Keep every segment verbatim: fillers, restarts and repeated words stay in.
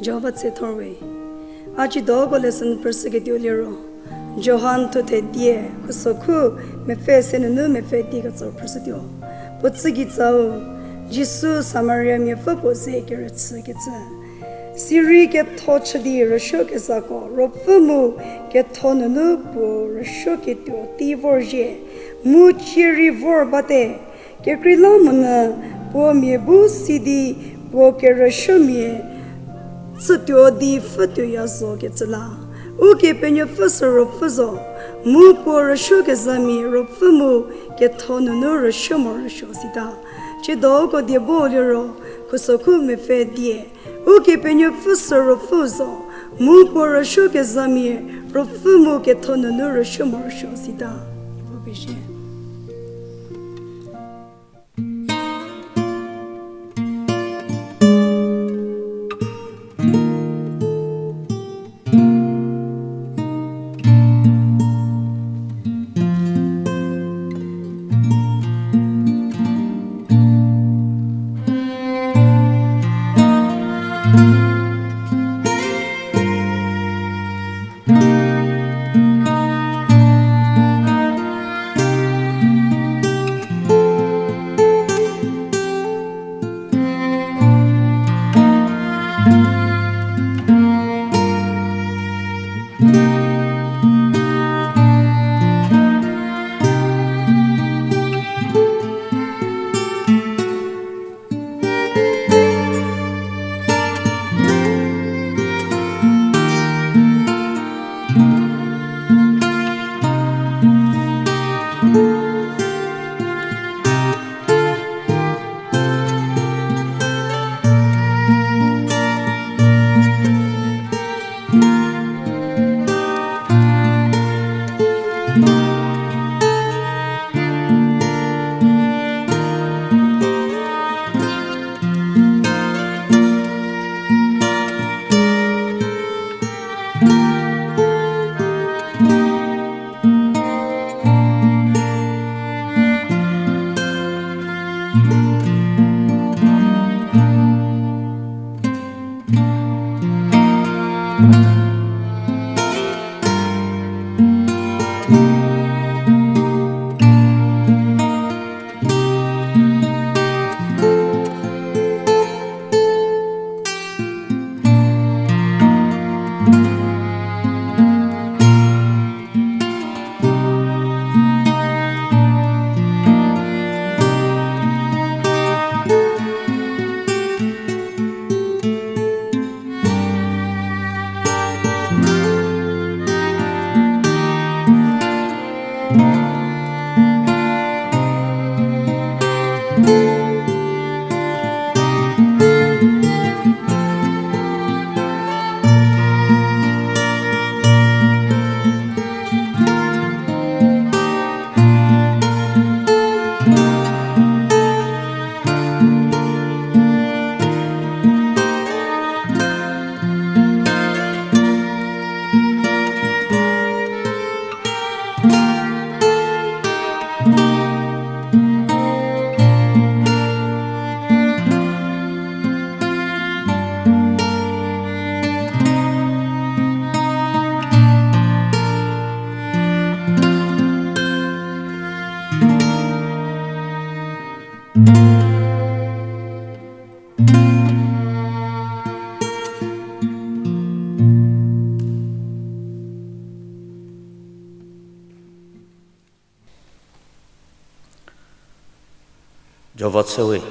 Jihova tsethor we. A ciedo uko lesson phrüshüketuo liro, Johan thuthe die, khusokhu mepfü se nunu mepfü die ketso phrüshütuo. Puo tsügei tsau, Jisu Samariamiapfü puo ze kerüchükecü. Sirei ketho chü di rüsuokezhako Ruopfü mu ketho nunu puo rüsuoketuo tei vorzhie, mu cie rei vor bate. Kekreilamonyü puo mia bu si di puo kerüsuomia chütuo di pfhütuoya zokecü la, Ukepenuopfü sü Ruopfü zo, mu puo rüsuokezhamia Ruopfü mu ketho nunu rüsuo morosuo sita. Ciedo uko die bu liro, khusokhu mepfü die, Ukepenuopfü sü Ruopfü zo, mu puo rüsuokezhamia Ruopfü mu ketho nunu rüsuo morosuo sita. Niepuu pezie. Jihova tshe we.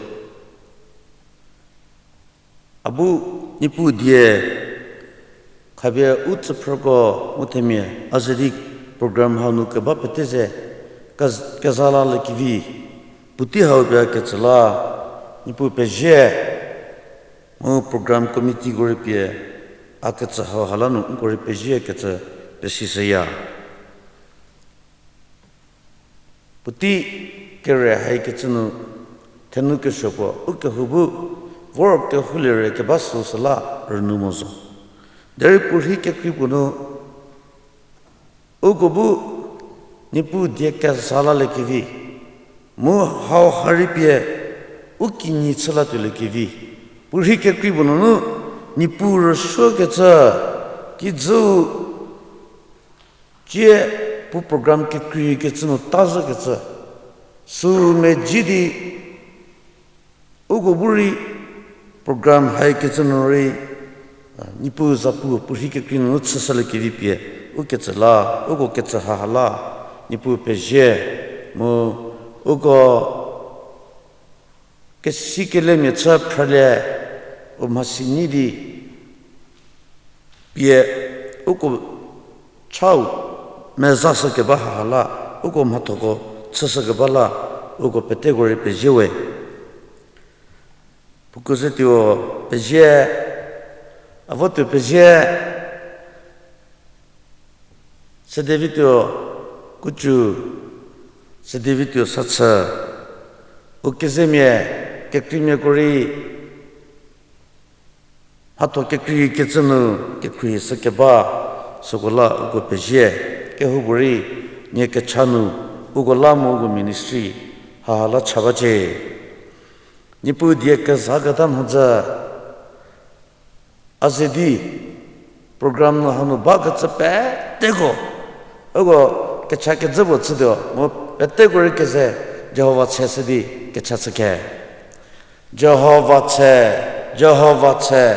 A bu Niepuu die khapie u tsüphrüko mu themia a ze di program hau nu keba pete ze kez-, keza la lekevi, puotei hau pie ketsü la Niepuu pezie, mu program committeeko rei pie a ketsü hau ha la nu nko rei pezie kecü pesishüya. Puotei kere haikecü nu thenu kesuo puo u kehou bu vor kehoulie re keba süu süla rünyü mo zo. Derei puorhi kekrei puo nu uko bu Niepuu die keza la lekevi, mu hau ha rei pie u kinyi chü la tuo lekevi, puorhi kekrei puo nunu Niepuu rüsuokecü, kijüu cie puo program kekreikecü nu tazhükecü, süu medzi di, uko bu rei program haikecü nu rei, a, Niepuu zapu puorhi kekrei nunu chüshüliekevi pie, ukecü la, uko kecü haha la, Niepuu pezie, mu uko kesikele mia chü phrülie, u mhasi nyi di, pie uko chau mezashükeba haha la, uko mhathoko chüshükeba la, uko peteko rei pezie we. Puo kuo ze tuo pezie, a vo tuo pezie, sede vi tuo kucu, sede vi tuo sachü, u kezemia, kekreimiako rei, mhatho kekreikecü nu, kekhruohi shükeba, süko la uko pezie, kehoupuorei, nie kecha nu, uko la mu uko ministry, haha la cha bacie. Niepuu die kezaketa mhodzü, a ze di, program nu hanu bakecü peteko, uko kecha kezhü puo chütuo, mu peteko rei keze, Jihova tse sü di kecha chüke. Jihova tse, Jihova tse,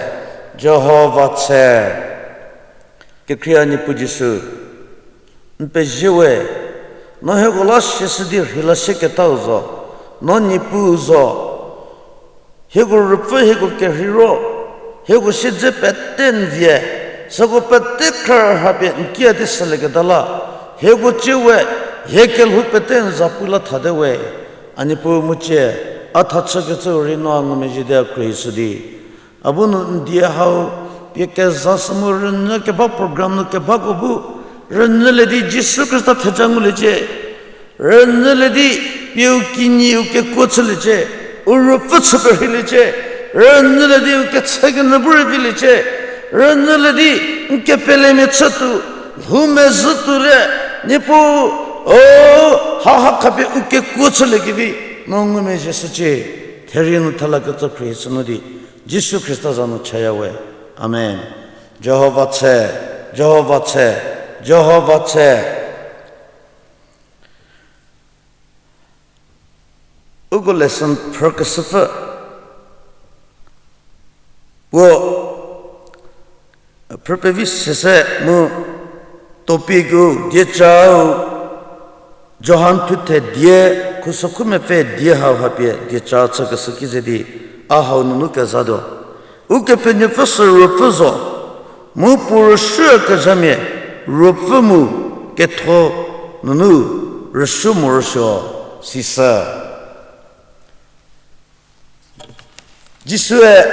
Jihova tse. Kekhrie a Niepuu Jisu, n pezie we, no hieko la sieshü di rheila sieketau zo, no Niepuu zo. Hieko rüpfü hieko kerheiro, hieko siedze pete n vie, süko pete khrarha pie n kiadi sülieketa la, hieko cie we, hie kelhou pete n zapu la thate we. A Niepuu mu cie, a thachükecüu rei no a ngumezhie di a khruohishü di, a bu nu n die hau, pie kezashü mu rünyü keba program nu kebako bu, rünyülie di Jisu Khrista theja nguliecie. Rünyülie di, pieu kinyi u kekuo chüliecie, u ruopfü chü perheiliecie, rünyülie di u kechükenyü bu rei viliecie, rünyülie di n kepelemia chütuo, lhoumezhü tuolie, Niepuu, o, haha khapie u kekuo chüliekevi, no ngumezhie shücie, therie nu thela ketsü khruohi sünu di, Jisu Khrista za nu chaya we. Amen. Jihova tse, Jihova tse, Jihova tse. Uko lesson phrükeshüpfü puo, phrü pevi sese mu topic u diecau, Johan thuthe die, khusokhu mepfü die hau hapie dieca chükeshü ki ze di, a hau nunu kezatuo. Ukepenuopfü sü Ruopfü zo, mu puo rüsuokezhamia Ruopfü mu ketho nunu rüsuo morosuo, sisü. Jisue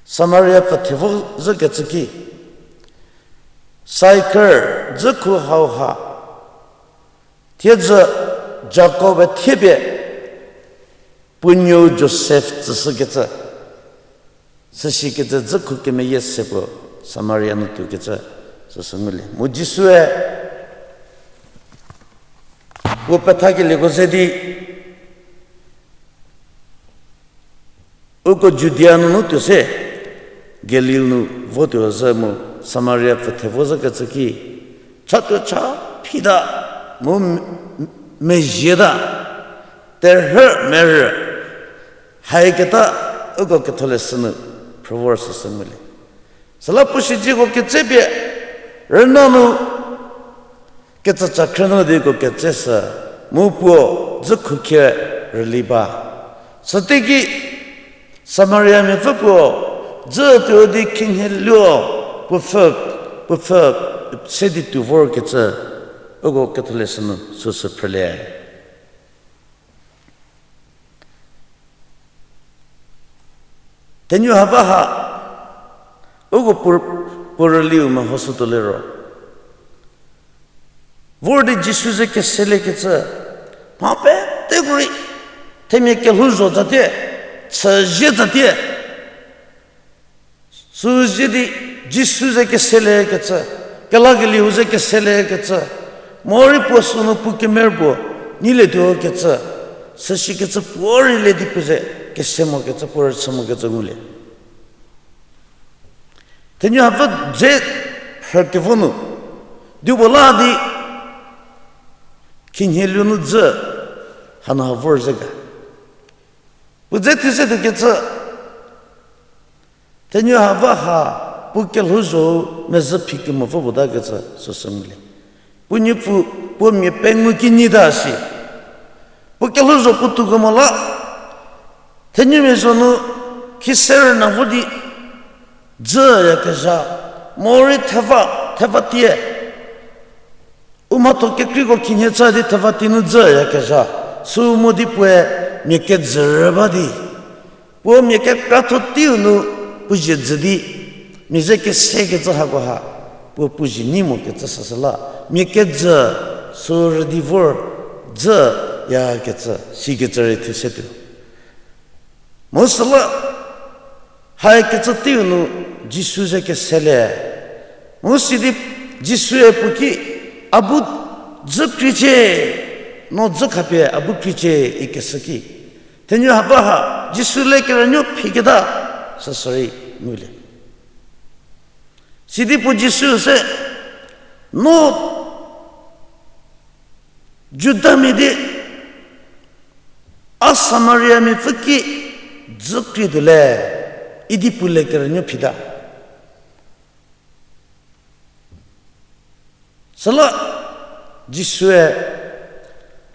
Samaria pfüthevo zhükecü ki, Saikar dzükhu hauha, thiedzü Jakob-e thiepie puo nuou Josef tsüshükecü, süsikecü dzükhu kemeyie se puo Samaria nu tuokecü, süsü ngulie. Mu Jisue puo pethakelieko ze di, uko Judia nunu tuo se, Galil nu votuo zhü mu Samaria pfüthevo zhükecü ki, chatuo cha phita, mu m-, m-, mezhieta, terhü merü, haiketa uko ketholeshü nu phrü vor süsü ngulie. Süla puo siedzeko ketsepie, rüna nu ketsüca khrünu di uko ketseshü, mu puo dzükhu khie rüli ba. Süteiki Samariamiapfü puo dzü tuo di khinhie luo, puo pfü, puo pfü se di tuo vorkecü, uko ketholeshü nu süsü phrülie. Tenuo ha ba ha, uko puo, puo rüliu mehoshütuo liro, vor di Jisu ze keseliekecü, mha peteko rei, themia kelhouzho tsatie, chüzie tsatie, süzie di Jisu ze keseliekecü, kelakelieu ze keseliekecü, morei puo sünu puo kemerü puo nyilietuokecü, süsikecü puo rei le di puo ze ese mokecü, puo rüchü mokecü ngulie. Thenuhapfü dze phrükevo nu, dipuo la di khinhie lu nu dzü hanu ha vor ze ga. Puo dze thuse tuokecü, thenuhapfü ha puo kelhouzho mezhü phi kemo pfü puo takecü süsü ngulie. Puo nuopfü, puo mia pengou kinyi ta si. Puo kelhouzho puo tuokemo la, thenumia zo nu khise rüna vo di dzüyakezha, morei theva, theva tie u mhatho kekreiko khinhie chü di theva tie nu dzüyakezha, sü mo di puoe mia kejü rü ba di, puo mia kekratho teiu nu puo zie dzü di, mia ze kesekecü hakoha, puo puo zie nei mokecü süsü la, mia kejü sü rü di vor dzüyakecü sikecü rei thuse tuo. Mu süla, hakecü teiu nu Jisu ze keselie. Mu sidi Jisue puo ki, a bu dzü kreicie, no dzü khapie a bu kreicie ikeshü ki, thenuhapfü ha Jisu le kerünuo phiketa süsü rei ngulie. Sidi puo Jisu se, no Judamia di a Samariamiapfü ki dzü krie tuo le, idi puo le kerünuo phita. Süla Jisue,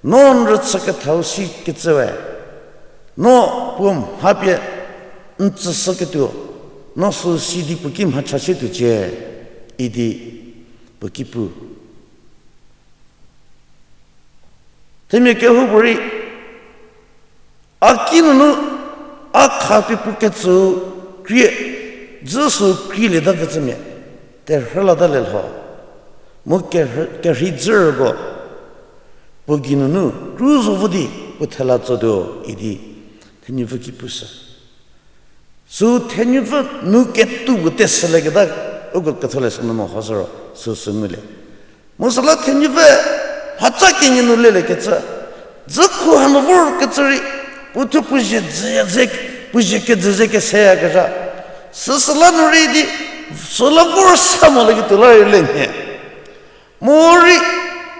no n rüchü kethau sikecüe, no puo mha pie n tsüshüketuo, no sü si di puo ki mha chashütuocie, idi puo ki pu. Themia kehoupuorei, a kinunu, a khapie puo ketsü krie, dzü sü krielieta kecümia, terhü lata le lho. Mu kerhei dzüko puo geinunu kru zo vo di puo thela tsotuo idi thenupfü ki pushü. Sü thenupfü nu ketuo puo tesülieketa uko ketholeshü nu mo hozü ro süsü ngulie. Mu süla thenupfü mhaca kenie nu leliekecü, dzü khu hanu vorkecü rei, puo thuo puo zie dzüya ze, puo zie kedzü ze keseyakezha. Süsüla nu rei di, süla vor sa molieketuo la rei le nhie. Morei,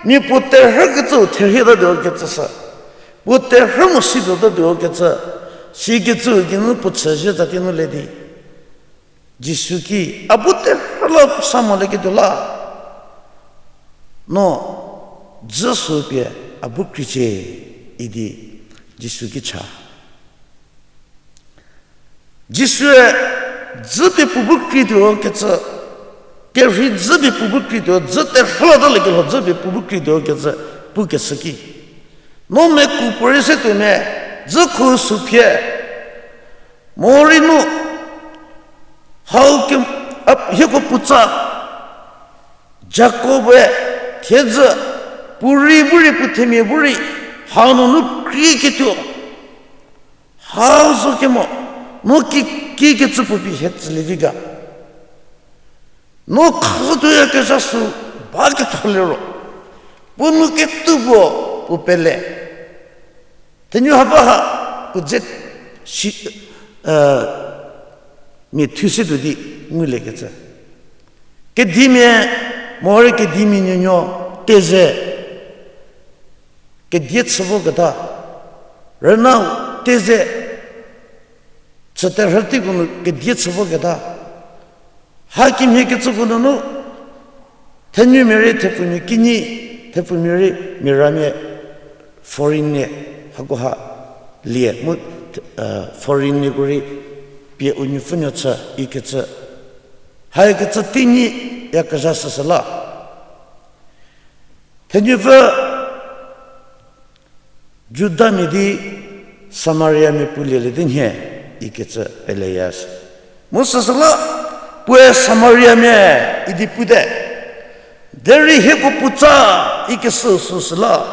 mia puo terhükecüu therhietatuo kecü sü. Puo terhü mo situotatuo kecü. Sikecüu geinu puo chüzie tsatie nu le di, Jisu ki, a bu terhü la sa molieketuo la, no dzü sü pie a bu kriecie idi Jisu ki cha. Jisue dzü pie puo bu krietuo kecü, kerhei dzü pie puo bu krietuo, dzü terhü lata liekelho dzü pie puo bu krietuo kecü pukeshü ki, no meku puorei se tuo me, dzü khu sü phie, morei nu, hau ke, a, hieko puotsa, Jakob-e, thiedzü, puo rei bu rei puo themia bu rei, hau nunu krieketuo, hau zo kemo, no ki, kikecü puo pie hie tsülievi ga. No khazü tuoyakezha sü ba ketholiro, puo nu ketuo puo, puo pele. Thenupfü ha, puo dze si, mia thusetuo di nguliekecü. Kedimia, morei kedimia nuonuo, teze, kedie chü voketa, rüna teze, chü terhü teiko nu kedie chü voketa, hakemhie kecüko nunu, thenumia rei thepfumia kinyi, thepfumia rei mia ramia, foreignmia, hakoha lie mu, foreignmiako rei pie u nuopfünuo chü ikecü, haikecü teinyiyakezha süsüla, thenupfü Judamia di Samariamia pulielie di nhie ikecü peleya si. Mu süsüla, puoe Samariamia idi pute, derei hieko puotsa ikeshü süsüla,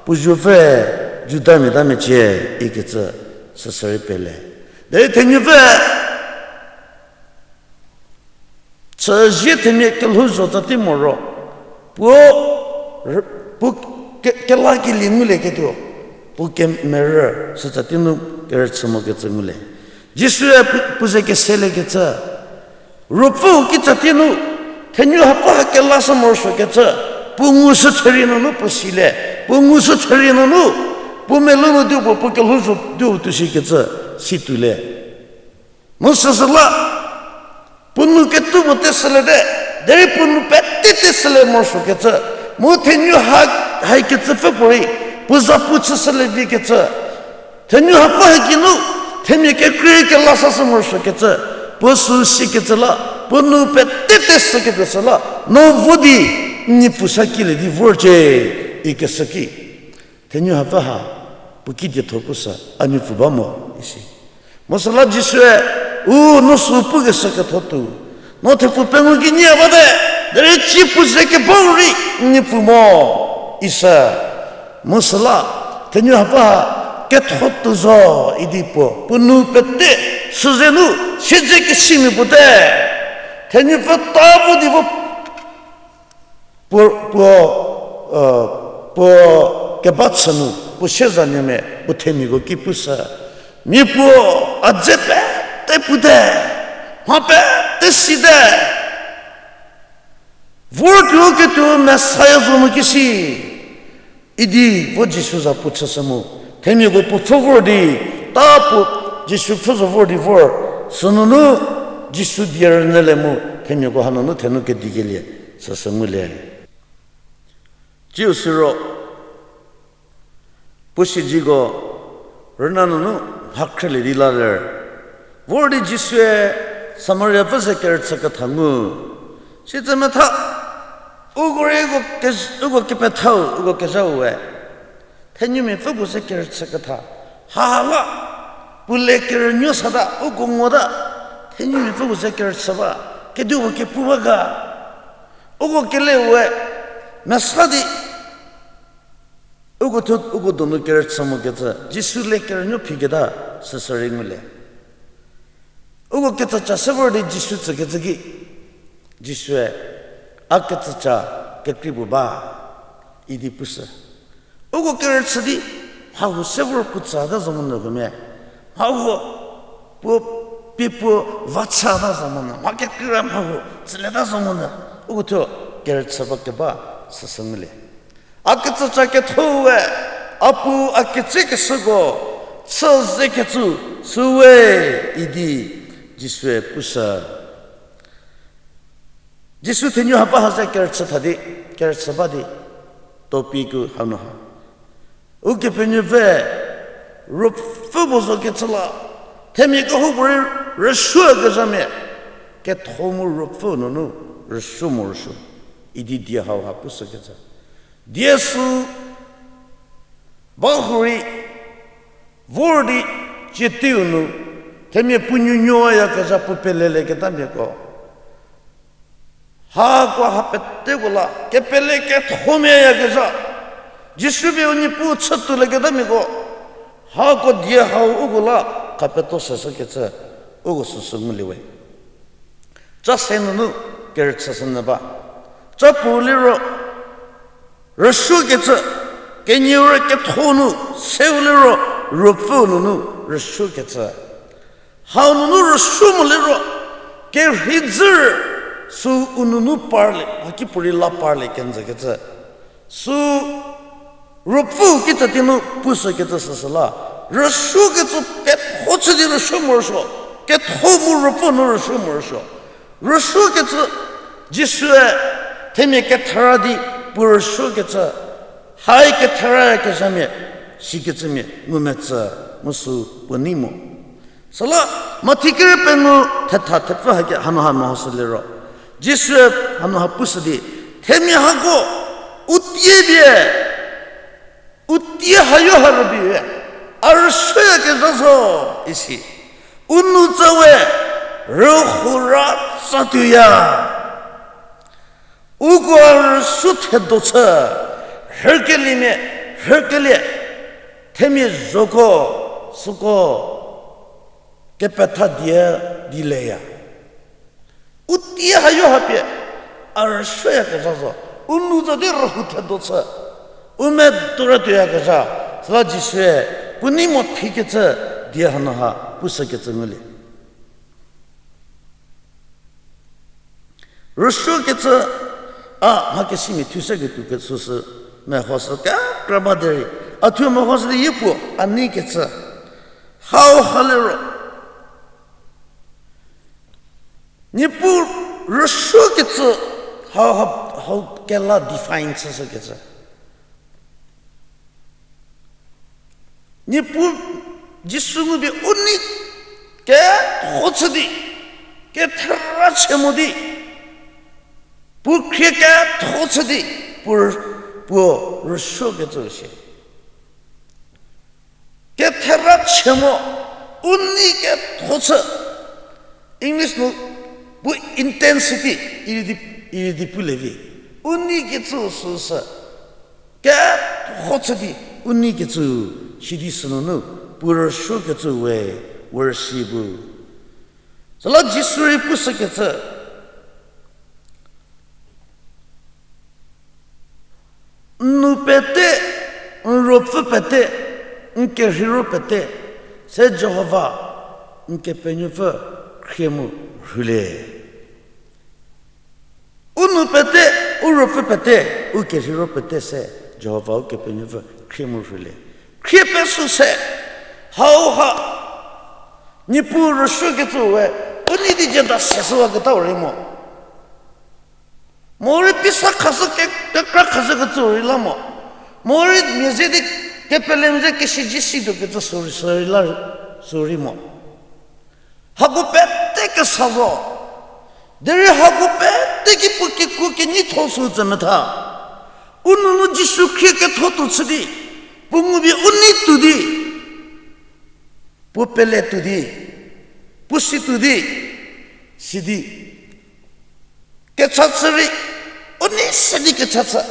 puo zuopfü Judamia ta mecie ikecü süsü rei pele. Derei thenupfü chüzie themia kelhouzho tsatie moro, puo, puo ke, kelakelie ngulieketuo, puo kemerü sü tsatie nu kerüchü mokecü ngulie. Jisue pu-, puo ze keseliekecü, Ruopfüu kitsatie nu, thenyu hapfü ha kelashü morosuokecü, puo ngushü therie nunu puo silie, puo ngushü therie nunu, puo melou nu di puo, puo kelhouzho di tuo shikecü, si tuolie. Mu süsüla, puo nou ketuo puo teshüliete, derei puo nou pete teshülie morosuokecü, mu thenyu ha, haikecü pfü puorei, puo zapu chüshülie vikecü, thenyu hapfü ha geinu, themia kekreikela sashü morosuokecü, puo sü sikecü la, puo nou pete teshüketuo süla, no vo di, n nipfu sa kilie di vorcie, ikeshü ki. Thenyu hapfü ha, puo kidietho pushü, a nipfu ba mo, isi. Mu süla Jisue, u no sü pukeshü ketho tuo. No thepfu pengou ki nyie bate, derei ci puo ze kebau rei n nipfu mo, ishü. Mu süla, thenyu hapfü ha, ketho tuo zo idi puo, puo nou pete, süzenu, siedzekesimia puo te. Thenyu pfü ta vo di vo puo, puo, puo keba chü nu, puo siezanuomia, puo themiako ki pushü. Mia puo, a dze pete pute, mha pete site. Vortuo ketuo Messiah zo mo kisi. Idi vo Jisu zapu chüshü mu, themiako puo pfhü vor di, ta puo Jisu pfhü zo vor di vor, sünunu Jisu die rünyülie mu, themiako hanunu thenu kedikelie, süsü ngulie. Tsiu siro, puo siezeko rüna nunu mha khrülie di la ler. Vor di Jisue Samaria pfü ze kerüchü ketha ngu. Sitse metha, uko rei uko ke-, uko kepethau, uko kezhau we. Thenumia pfü puo ze kerüchü ketha. Hala, puo le kerünuo sata, uko ngota. Thenumia pfü puo ze kerüchü ba, kedipuo kepu ba ga. Uko kele we, mesa di, uko thuo, uko donu kerüchü mokecü, Jisu le kerünuo phiketa, süsü rei ngulie. Uko ketsüca se vor di Jisu tsükecü ki, Jisue, a ketsüca kekrei puo ba, idi pushü. Uko kerüchü di, mha huo se vor puo tsüta zo monyü kemia, mha huo, puo, pie puo va chüta zo monyü, mha kekreira mha huo tsülieta zo monyü, uko thuo kerüchü ba keba, süsü ngulie. A ketsüca ketho we, a pu a ketsekeshüko, chü zekecü, süwe, idi, Jisue pushü. Jisu thenyu hapfü ha ze kerüchü tha di, kerüchü ba di, topic-u hanu ha. Ukepenuopfü, Ruopfü puo zo kecü la, themia kehoupuorei rüsuokezhamia, ketho mu Ruopfü nunu, rüsuo morosuo, idi die hau ha pushükecü. Die sü, ba hurei, vor di, cie teiu nu, themia puo nuonuoyakezha puo pelelieketamiako. Hako ha peteko la, kepele kethomiayakezha. Jisu pie u Niepuu chütuolieketamiako. Hako die hau uko la, khapeto seshükecü, uko süsü ngulie we. Ca se nunu, kerüchü sünyü ba. Ca puo liro, rüsuokecü, kenieu rei ketho nu, seu liro, Ruopfü nunu, rüsuokecü. Hau nunu rüsuo mo liro, kerhei dzür, sü u nunu parlie, mhakipuorei la parlie kenjükecü. Sü Ruopfü kitsatie nu pushükecü süsü la, rüsuokecü ketho chü di rüsuo morosuo, ketho mu Ruopfü nu rüsuo morosuo. Rüsuokecü Jisue themia kethara di puo rüsuokecü, hai ketharayakezhamia, sikecümia ngumetsü, mu sü puo nei mo. Süla, Mathi kerü pengou thetha thepfü hake hanu ha mehoshü liro. Jisue hanu ha pushü di, themia hako, u tie pie, u tie hayo ha rübei, a rüsuoyakezha zo, isi. U nou tsa we, rühou ra tsa tuoya. Uko a rüsuo thedo chü, rhükeliemia, rhükelie, themia zhoko, süko, kepetha die di leya. U tie hayo ha pie, a rüsuoyakezha zo, u nou tsa di rühou thedo chü, u medora tuoyakezha, süla Jisue, puo nei mo phikecü, Die hanu ha pushükecü ngulie. Rüsuokecü, a mha kesimia thuseketuo kecü sü mehoshü kekra ba derei, a thuo mehoshü di yie puo a neikecü hauha liro, Niepuu rüsuokecü hauha, hau kela define chüshükecü. Niepuu Jisu ngupie u nei ketho chü di, kethera chü mo di, puo khrie ketho chü di, puo, puo rüsuokecü shie. Kethera chü mo, u nei ketho chü. English nu bu intensity, iri di, iri di pulie vi. U nei kecü süsü ketho chü di, u nei kecü sidi sünunu, puo rüsuokecü we, worship bu. Süla Jisu rei pushükecü, n nou pete, n ruopfü pete, n kerheiro pete, se Jihova, n Kepenuopfü khrie mu rhulie. U nou pete, u ruopfü pete, u kerheiro pete se Jihova Ukepenuopfü khrie mu rhulie. Khrie pesü se, hauha, Niepuu rüsuokecü we, u nei di jüda seshüwaketau rei mo. Morei pisa khashü ke-, kekra khashükecü rei la mo. Morei mia ze di kepelemia ze kesizie situokecü sü rei, sü rei la, sü rei mo. Hako pete kesa zo. Derei hako pete ki puo kekuo kenyitho sü tse metha. U nounu Jisu khrie ketho tuo chü di, puo ngupie u nei tuo di, puo pele tuo di, puo si tuo di, sidi kecha chü rei, u nei se di kecha chü.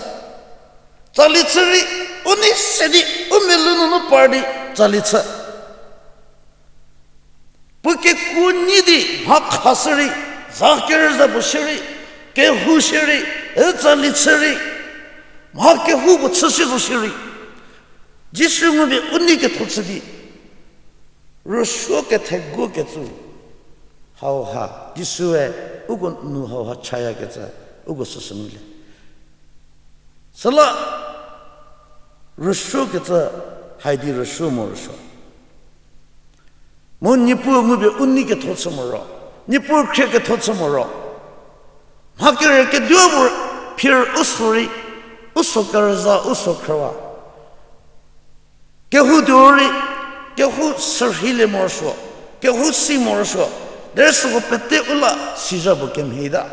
Tsali chü rei, u nei se di, u melou nunu par di tsali chü. Puo kekuo nyi di mha khashü rei, za kerüza puo shierei, kehou shierei, e tsali chü rei, mha kehoupuo chüshie zo shierei, Jisu ngupie u nei ketho chü di, rüsuo kethegu kecü hauha, Jisue uko nou hauha chayakecü, uko süsü ngulie. Süla rüsuokecü, haidi rüsuo mo rüsuo. Mu Niepuu ngupie u nei ketho chü moro, Niepuu khrie ketho chü moro, mha kere keduo bu phir u so rei, u so kerüza, u so khrüwa, kehou tuo rei, kehou sürheilie morosuo, kehou si morosuo, derei süko pete u la sizha puo kemhieta.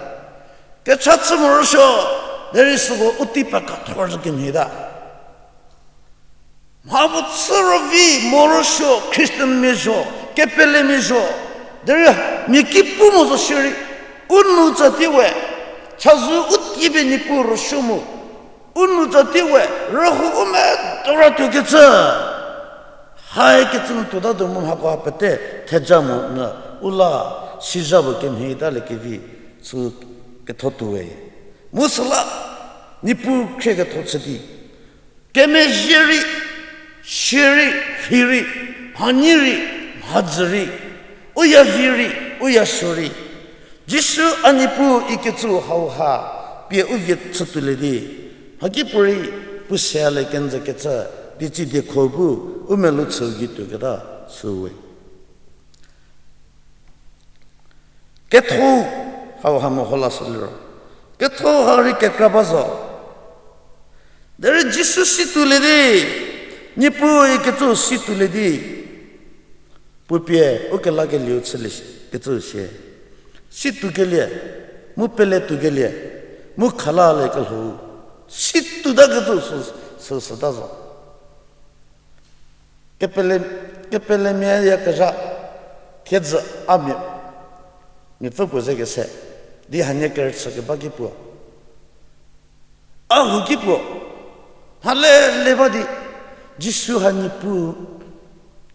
Kecha chü morosuo, derei süko u tei pekathor zo kemhieta. Mha puo chü ro vi morosuo, Christianmia zo, kepelemia zo, derei mia ki pu mo zo shierei, u nou tsatie we, chazou u tiepie Niepuu rüsuo mu, u nou tsatie we, rühou u medora tuokecü, haikecü nu tuotatuo mu mhakoha pete theja mo nyü u la sizha puo kemhieta liekevi, sü ketho tuo we. Mu süla, Niepuu khrie ketho chü di, kemezhie rei, sie rei, rhi rei, mhanyi rei, mhadzü rei, u ya vi rei, u ya suo rei, Jisu a Niepuu ikecü hauha pie u vie chütuolie di, mhakipuorei puo seyalie kenjü kecü, di tsi diekho bu u melou chüu gei tuoketa süu we. Ketho hauha meho lashü liro, ketho ha rei kekra ba zo. Derei Jisu si tuolie di, Niepuu ikecü si tuolie di, puo pie u kelakelieu chülie kecü sie, si tuokelie, mu pele tuokelie, mu khalalie kelhou, si tuota kecü sü, sü, süta zo. Kepele, kepelemia yakezha thiedzü a mia, miapfü puo ze kese di hanie kerüchü keba ki puo, a hu ki puo, mhale le ba di, Jisu ha Niepuu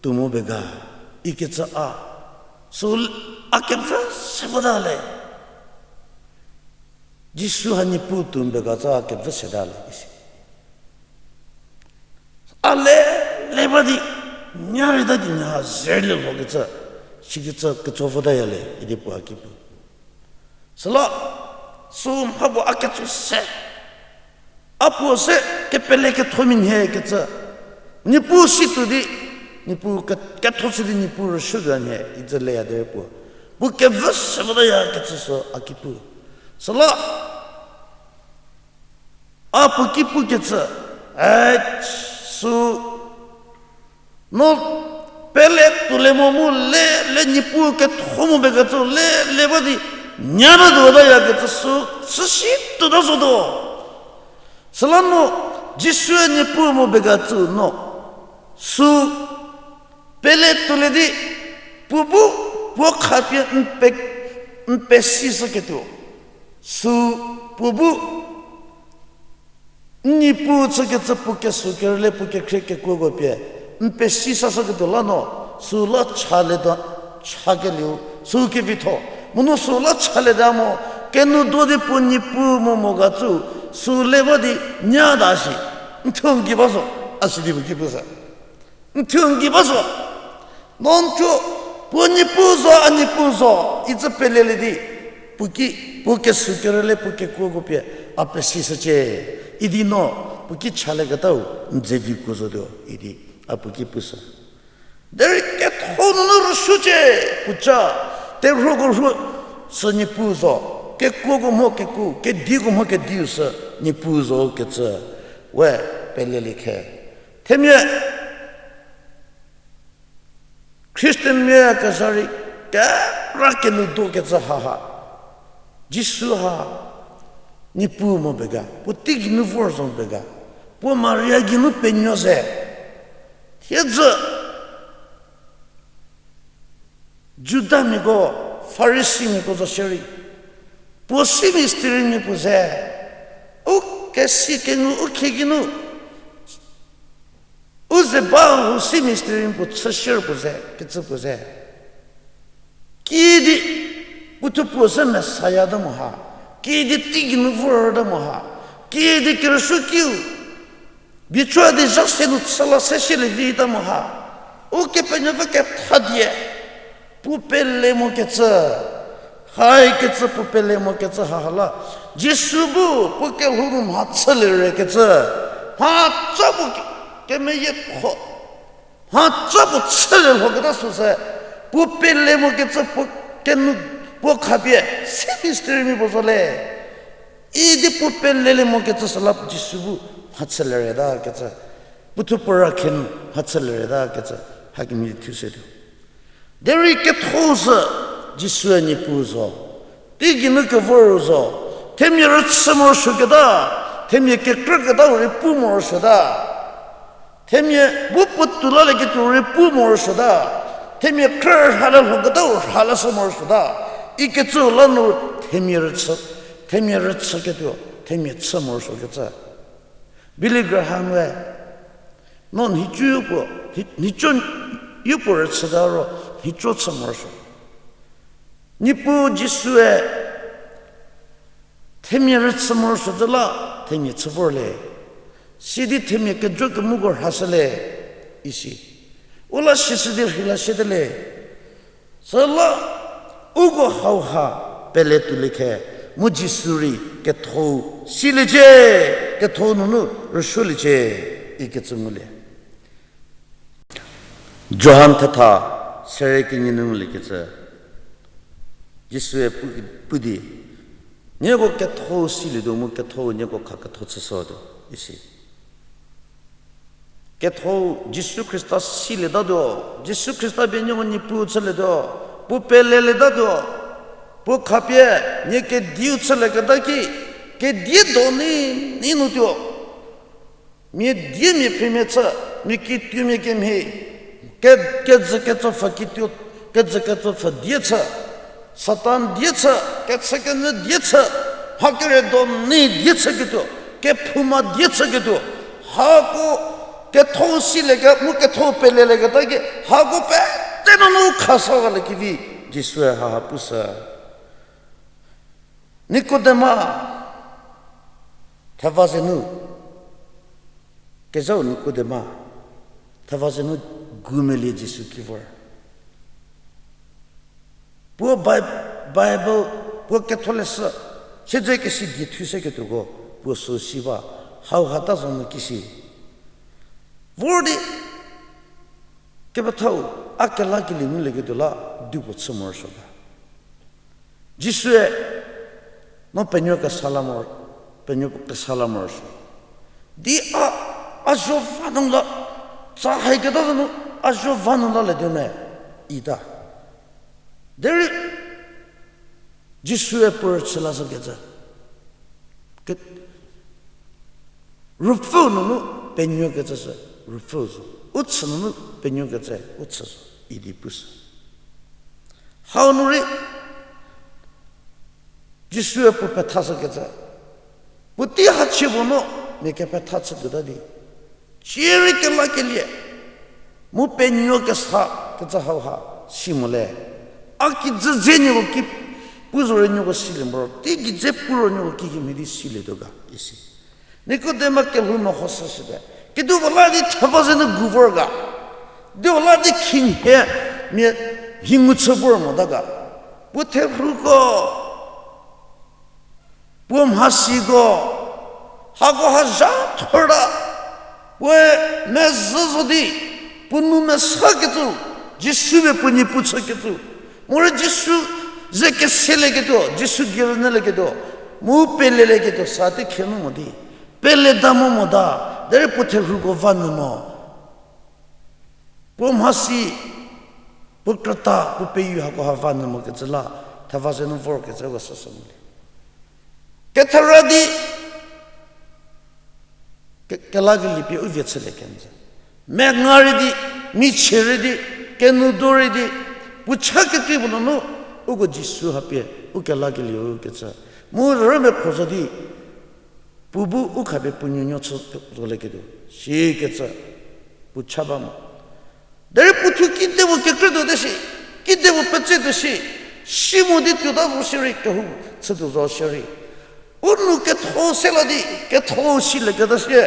tuo mo be ga ikecü a, sü a kepfü se bata le. Jisu ha Niepuu tuo be ga cü a kepfü seta le isi. A le, le ba di, nya rei ta di nya ha zerlie lhokecü, sikecü ketso votaya le idi puo a ki pu. Süla, sü mha puo a ketso se. A puo se kepele ketho mia nhie kecü. Niepuu si tuo di, Niepuu ke-, ketho chü di Niepuu rüsuo tuo nhie, icü leya derei puo. Puo kevü se votaya kecü sü a ki pu. Süla, a puo ki pukecü, e, sü, no pele tuolie mo mu le, le Niepuu ketho mo bekecü le, le ba di, nya ba tuotaya kecü sü, süsi tuota zotuo. Süla no, Jisue Niepuu mo bekecü no, sü, pele tuolie di, puo bu, puo khapie n pe, n pesishüketuo. Sü, puo bu, n Niepuu chükecü puo kesü kerüle puo kekhrie kekuoko pie, n pesishüketuo la no, sü la chalie ta, chakelieu, sü kevitho. Mu no sü la chalie ta mo, kenou do di puo Niepuu mo mo ga tsü, sü le ba di nya ta shi, n thuo n gei ba zo, a si di puo ki pu se. N thuo n gei ba zo. No n thuo, puo Niepuu zo, a Niepuu zo, icü pelelie di, puo ki, puo kesü kerüle puo kekuoko pie, a pesishücie. Idi no, puo ki chalieketau, n dzevikuo zotuo, idi, a puo ki pu se. Derei ketho nunu rüsuocie, puo ca, terhuoko rhuo, sü Niepuu zo, kekuoko mho kekuo, kediuko mho kediu sü, Niepuu zo kecü, we, pelelie khe. Themia, Christian mia kezha rei kekra kenou do kecü haha. Jisu ha, Niepuu mo be ga, puo teigei nu vor zo be ga, puo Maria geinu penuo ze. Thiedzü, Judamiako, Farisimiako zo shierei, puo si mystery mia puo ze. U kesi kengu u khie geinu, u ze ba hu si mystery puo chü shier puo ze, kecü puo ze. Kiüdi, puo thuo puo se Messiah ta mo ha. Kiüdi teigei nu vor ta mo ha. Kiüdi kerüsuo kiu. Bichua di zha se nu chü la se shielie vi ta mo ha. Ukepenuopfü ketha die. Puo pele mo kecü. Haikecü puo pele mo kecü haha la. Jisu bu puo kelhou nu mha chülie re kecü. Mhaca puo ke-, kemeyietho. Mhaca puo chülie lhoketa süse, puo pele mo kecü puo kenu, puo khapie, si mystery mia puo zo le. Idi puo pelelie mo kecü süla Jisu bu mha chülie reta kecü. Puo thuo puo ra khenu mha chülie reta kecü. Hakemhie di thu se tuo. Derei ketho sü Jisue Niepuu zo. Teigei nu kevor zo. Themia rüchü morosuoketa. Themia kekrüketau rei pu morosuota. Themia bu puotou lalieketuo rei pu morosuota. Themia krü rhalie lhoketau rhalashü morosuota. Ikecü la nu themia rüchü, themia rüchüketuo, themia chü morosuokecü. Billy Graham-e, no nhicu puo, nhi-, nhicu yopuo rüchüta ro, nhicu chü morosuo. Niepuu Jisue, themia rüchü morosuo zü la, themia chü vor le. Sidi themia kejo kemuko rhashülie, isi. U la sishü di rheila shüte le. Süla, uko hauha, pele tuolie khe, mu Jisu rei, ketho, siliecie, ketho nunu, rüsuoliecie, ikecü ngulie. Johan thetha, sere kenie nu nguliekecü. Jisue pu-, pu di, nieko ketho silietuo mu ketho nieko kha ketho chüshütuo, isi. Ketho Jisu Khrista silietatuo, Jisu Khrista pie nieko Niepuu chülietuo, puo pelelietatuo, puo khapie nie kediu chülieketa ki, kedie do ni, ni nu tuo. Mia die mia phemia chü, mia kituomia kemhie, ke-, kejü ketsopfü kituo, kejü ketsopfü die chü, Satan die chü, kechükenyü die chü, mha kere do ni die chüketuo, kephouma die chüketuo, hako ketho silieke mu ketho pelelieketa ki, hako pete nunu khasawaliekevi, Jisue haha pushü. Nikodema, theva ze nu, kezhau Nikodema, theva ze nu Gu melie Jisu ki vor. Puo Bi-, Bible, puo ketholeshü, siedzekesi die thu se ketuoko, puo sü si ba, hauha ta zo nu kisi. Vor di, kepethau, a kelakelie ngulieketuo la, di puo chü morosuo ga. Jisue, no penuo kesa la mor-, penuo kesa la morosuo. Di a, a zuo va nu la, tsa haiketa zo nu, a zuo va nu la le tuo me, ita. Derei, Jisue puo rüchü la zo kecü. Ke-, ruopfüu nunu penuo kecü sü, ruopfüu zo. U chü nunu penuo kecü, u chü zo. Idi pushü. Hau nu rei, Jisue puo pethashü kecü. Puotei hachie puo no, mia kepetha chütuota di. Cierei kelakelie. Mu penuo kesa kecü hauha, si mo le. A kijü dze nieko ki, pu zo rei nieko silie moro. Tei kijü pu ro nieko kikemhie di silietuo ga, isi. Nikodema kelhou mehoshü shite. Kedipuo la di theva ze nu gu vor ga. Dipuo la di khinhie mia hi ngu chü vor mota ga. Puo therhuko, puo mhasiko, hako ha zha thorta, puoe mezhü zo di, puo nou mesakecü, Jisu pie puo nie pu chükecü. Morei Jisu ze keselieketuo, Jisu gei rünyülieketuo, mu pelelieketuo sa tei khie nu mo di. Peleta mo mota, derei puo therhuko va nyü mo. Puo mhasi, puo krüta, puo peyu hako ha va nyü mokecü la, theva ze nu vorkecü ko süsü ngulie. Kethera di, ke-, kelakelie pie u vie chülie kenjü. Menga rei di, michie rei di, kenudo rei di, puo cha kekrei puo nunu, uko Jisu hapie, u kelakelie u kecü. Mu rümekhro zo di, puo bu u khapie puo nuonuo chü zolieketuo, sikecü, puo cha ba mo. Derei puo thuo kidepuo kekrütuote shi, kidepuo petsetuo shi, si mo di tuota zo shierei kehou chütuo zo shierei. U nou ketho se la di, ketho silieketa sie,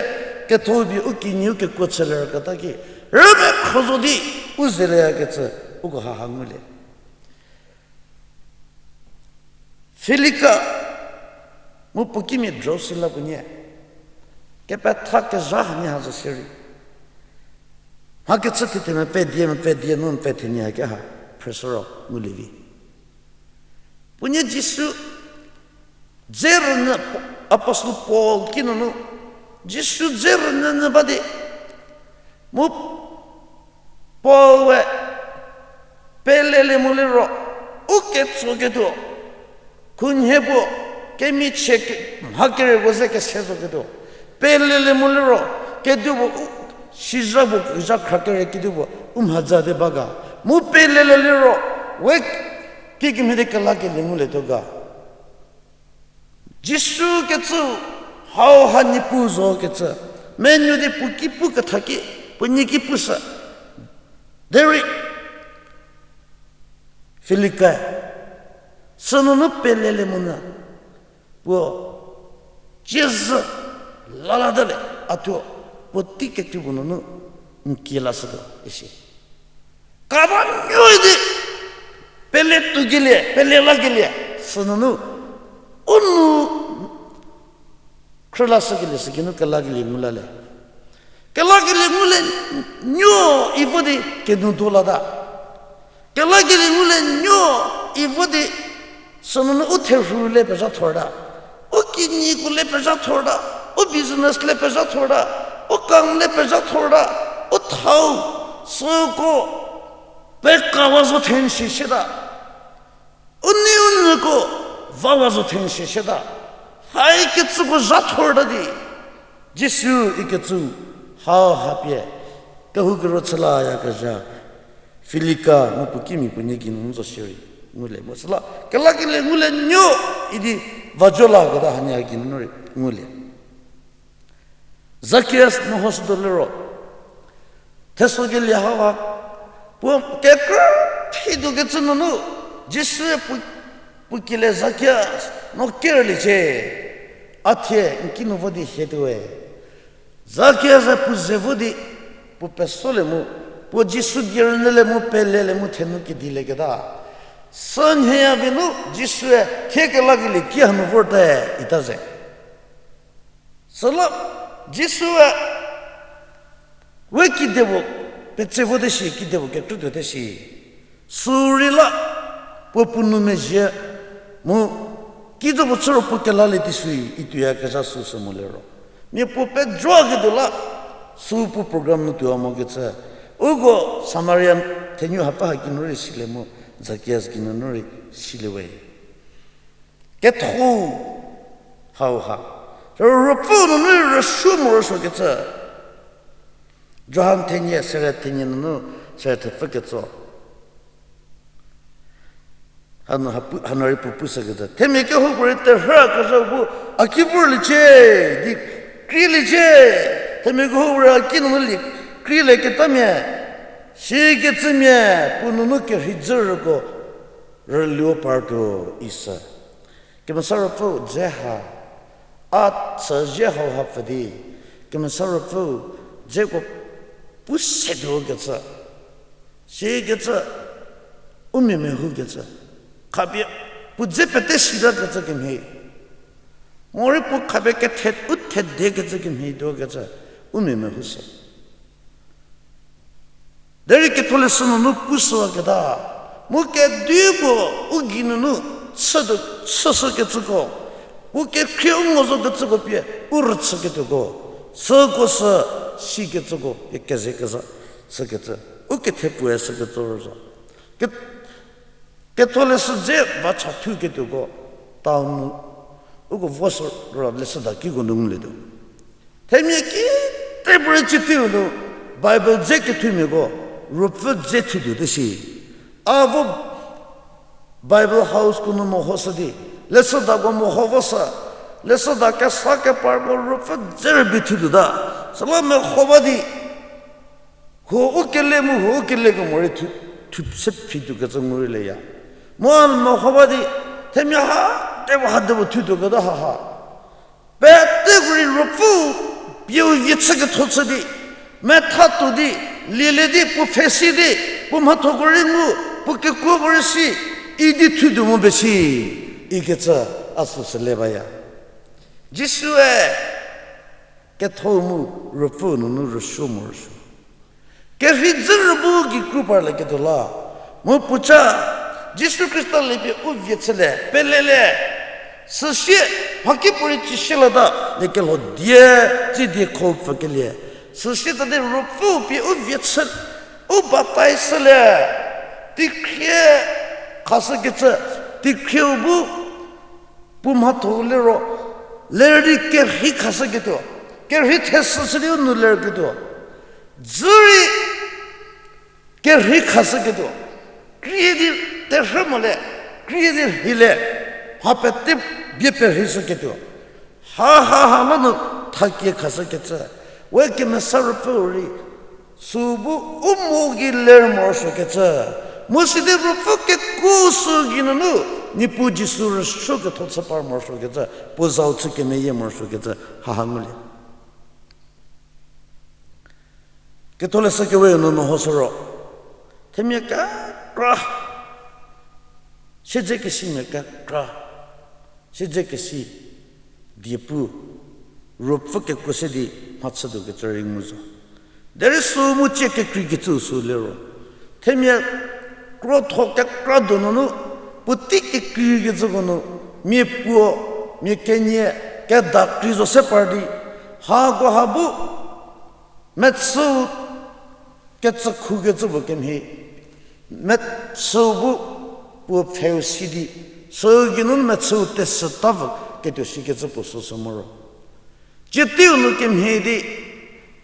ketho pie u kinyi u kekuo chülie rüketa ki, rümekhro zo di, u zeleyakecü, uko haha ngulie. Filika, mu puo kimia Drusilla puo nie, kepetha kezha hanie ha zo shierei. Mha kechü thethie mepfü die, mepfü die nu mepfü thenie hake ha, phrüshü ro ngulie vi. Puo nie Jisu dze rünyü, Apostle Paul kinunu, Jisu dze rünyünyü ba di, mu Paul-e pelelie moliro, u ketsoketuo, khunhie puo, kemichie ke-, mha kereko ze kese zoketuo. Pelelie moliro, kedipuo u, sizha puo, zha khra kere kedipuo, u mhaza di ba ga. Mu pelelie liro, we kikemhie di kelakelie ngulietuo ga. Jisu kecü, hauha Niepuu zo kecü, menuo di puo ki pu ketha ki, puo nie ki pushü. Derei, Filika, sünunu pelelie monyü, puo, ciezü, lalatalie, a thuo, puo tei kekreipuo nunu, n kie lashütuo, isi. Kaba nuoi di, pele tuokelie, pele lakelie, sünunu, u nou, khrülashükelie sükinu kelakelie ngu lale. Kelakelie ngulie nuo ivo di kenudo lata. Kelakelie ngulie nuo ivo di sünunu u therhu le pezha thorta. U kinyiko le pezha thorta. U business le pezha thorta. U kam le pezha thorta. U thau, süko, pekawa zo thenshi shita. U nei u nyüko vawa zo thenshi shita. Haikecüko zha thorta di. Jisu ikecü hauha pie. Kehoukero chülayakezha. Filika mu puo kimia puo nie geinu zo shierei. Ngulie mo süla. Kelakelie ngulie nuo idi vajo laketa hanie geinu rei. Ngulie. Zakias mehoshütuo liro. Thesokelie hauha. Puo kekrü phituo kecü nunu. Jisue puo, puo kielie Zakias. No kerliecie. A thie n kinu vo di hietuoe. Zakias-e puo ze vo di, puo pesolie mu, Puo Jisu die rünyülie mu pelelie mu thenu kedilie keta. Sünhie ya vi nu Jisue thie kelakelie ki hanu vorte ita ze. Süla Jisue we kedipuo petse vote shi, kedipuo kekrütuote shi. Sü rei la puo puo nou mezhie mu kizo puo chü ro puo kelalie di sü ituoyakezha süsü mo liro. Mia puo pejoketuo la sü puo program nu tuowa mokecü. Uko Samarian thenyu hapfü haki nu rei silie mu Zakias geinunu rei silie we. Ketho hauha. Ruopfü nunu rüsuo morosuokecü. Johan thenie, sere thenie nunu, sere thepfü ketso. Hanu hapu-, hanu rei puo pushükecü. Themia kehoupuorei terhükezhau bu a ki vorliecie, di krieliecie. Themia kehoupuorei a ki nunu lie, krielieketamia. Sikecümia, puo nunu kerhei dzürüko rüluo partuo isü. Kemesa Ruopfü dze ha, a chüzie hauha pfü di, Kemesa Ruopfü dzeko pusetuo kecü, sikecü, u mia mehoukecü, khapie puo dze pete sitakecü kemhie, morei puo khapie kethe u thedekecü kemhie tuokecü, u mia mehousü. Derei ketholeshü nunu pushüwaketa, mu kedipuo u geinunu chütuo, chüshükecüko, u kekhrie u ngo zokecüko pie u rüchüketuoko, süko sü sikecüko pie kezekezha shükecü, u kethepuoe shükecü zo. Ke-, ketholeshü dze va cha thuketuoko, town nu, uko vo sü ro leshüda kiko nu ngulietuo. Themia kitepuorei citeiu nu Bible dze kethumiako Ruopfü dze thutuote shi. A vo Bible houseko nu mehoshü di, leshüdako meho voshü, leshüda kesa keparko Ruopfü dze rübei thutuota. Süla meho ba di, huo u kele mu huo u keleko morei thu, thu se phituokecü ngu rei leya. Mu a meho ba di, themia ha, tevo ha tevo thutuoketa haha. Peteko rei Ruopfü pie u vie chüketho chü di, methatuo di, lielie di, puo pfhe si di, puo mhathoko rei ngu, puo kekuoko rei si, idi thutuo mu be si, ikecü a süsü le baya. Jisue ketho mu Ruopfü nunu rüsuo morosuo. Kerhei dzürü bu gei kru parlieketuo la, mu puoca Jisu Khrista lie pie u vie chülie, pelelie, süsie, mhakipuorei cishie lata, liekelho die, tsie die kho pfükelie. Süsie tadi Ruopfü pie u vie chü, u baptaiz shülie, teikhrie khashükecü, teikhrieu bu, puo mhatho liro, ler di kerhei khashüketuo, kerhei theshü chü di u nou lerketuo, dzü rei kerhei khashüketuo, krie di terhü mo le, krie di rheile, mha pete bie perheishüketuo. Ha ha ha la nu thakie khashükecü, we Kemesa Ruopfü rei, sü bu u mo gei ler morosuokecü, mu sidi Ruopfü kekuo sü geinunu, Niepuu Jisu rüsuo ketho chü par morosuokecü, puo zau chü kemeyie morosuokecü, haha ngulie. Ketholeshü kewe nu mehoshü ro, themia kekra, siedzekesimia kekra, siedzekesi diepu, Ruopfü kekuo se di mhachütuokecü rei ngu zo. Derei sü mu tsie kekreikecü sü liro, themia krotho kekra donunu, puotei kekreikecüko nu, mia puo, mia kenie, keda krei zo se par di, hako ha bu, mechüu kecükhukecü puo kemhie, mechüu bu puo pfheu si di, sü geinunu mechüu tesüta vü ketuo sikecü puo süsü moro. Tsie teiu nu kemhie di,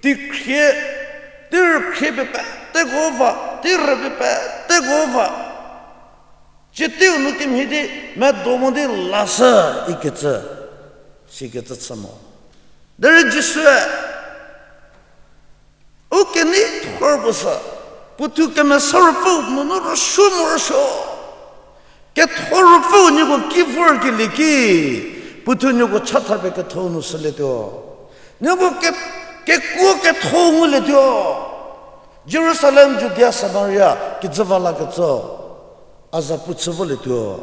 teikhrie, teirükhrie pie peteko va, teirü pie peteko va. Tsie teiu nu kemhie di, medo mo di lashü ikecü, sikecü chü mo. Derei Jisue u kenei thor puo sü, puothuo Kemesa Ruopfü nunu rüsuo morosuo. Ketho Ruopfü nieko ki vorkelie ki, puothuo nieko chatha pie ketho nu shülietuo. Nieko ke-, kekuo ketho ngulietuo. Jerusalem, Judia, Samaria kijü va lakecü a za pu chü volietuo.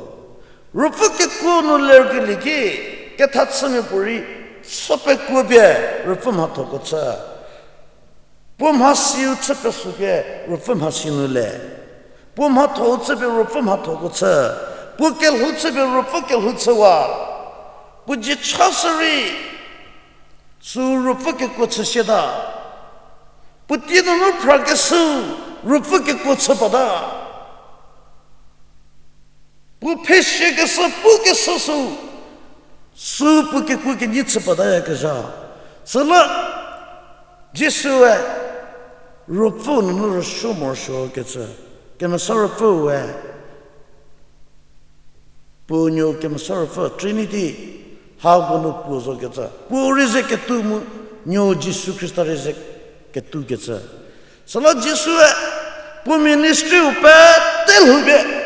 Ruopfü kekuo nu lerkelie ki, kethachümia puorei chü pekuo pie Ruopfü mhathoko chü. Puo mhasiu chü pesü pie Ruopfü mhasi nu le. Puo mhathou chü pie Ruopfü mhathoko chü. Puo kelhou chü pie Ruopfü kelhou chüwa. Puo dzie cha sürei, sü Ruopfü kekuo chüsieta. Puo tie nunu phrakeshü, Ruopfü kekuo chü pata. Puo phesie keshü, pu keshü sü, sü puo kekuo kenyi chü pataya kezha. Süla Jisue Ruopfü nunu rüsuo morosuo kecü, Kemesa Ruopfüe Puo Nuo Kemesa Ruopfü, Trinity, hako nu puo zo kecü. Puo rei ze ketu mu, Nuo Jisu Khrista rei ze ketu kecü. Süla Jisue, puo ministry-u pete lhoupie,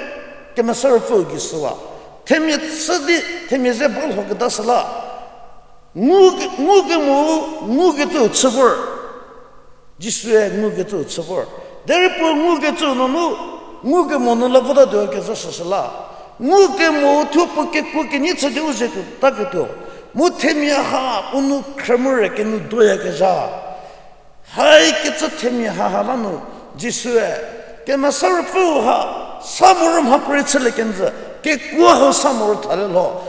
Kemesa Ruopfüu gei shüwa. Themia chü di, themia ze ba lhoketa süla. Ngu ke-, ngukemo, ngukecüu chü vor. Jisue ngukecüu chü vor. Derei puo ngukecüu nunu, ngukemo nu la votatuo kecü süsüla. Ngukemo thuo puo kekuo kenyi chü di u ze tuo taketuo. Mu themia ha u nu khrü mu re kenu doyakezha. Haikecü themia haha la nu, Jisue, Kemesa Ruopfüu ha, sa moro mhapuorei chülie kenjü, kekuo hau sa moro thalie lho.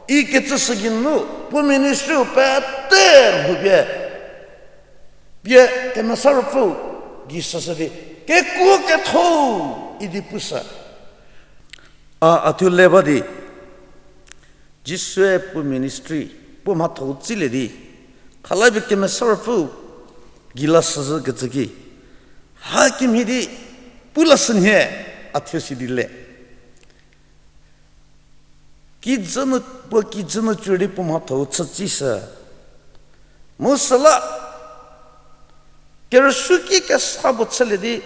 Ikecü sü gei nu, puo ministry-u pete lhoupie. Pie Kemesa Ruopfü gei süshü di, kekuo ketho idi pushü. A, a thuo le ba di, Jisue puo ministry, puo mhatho-u tsilie di, khalapie Kemesa Ruopfü gei la süzhü kecü ki, hakemhie di, pu la shünhie, a thuo si di le. Kijü nu, puo kijü nu cü di puo mhatho-u chü tsishü. Mu süla, kerüsuoki kesa puo chülie di,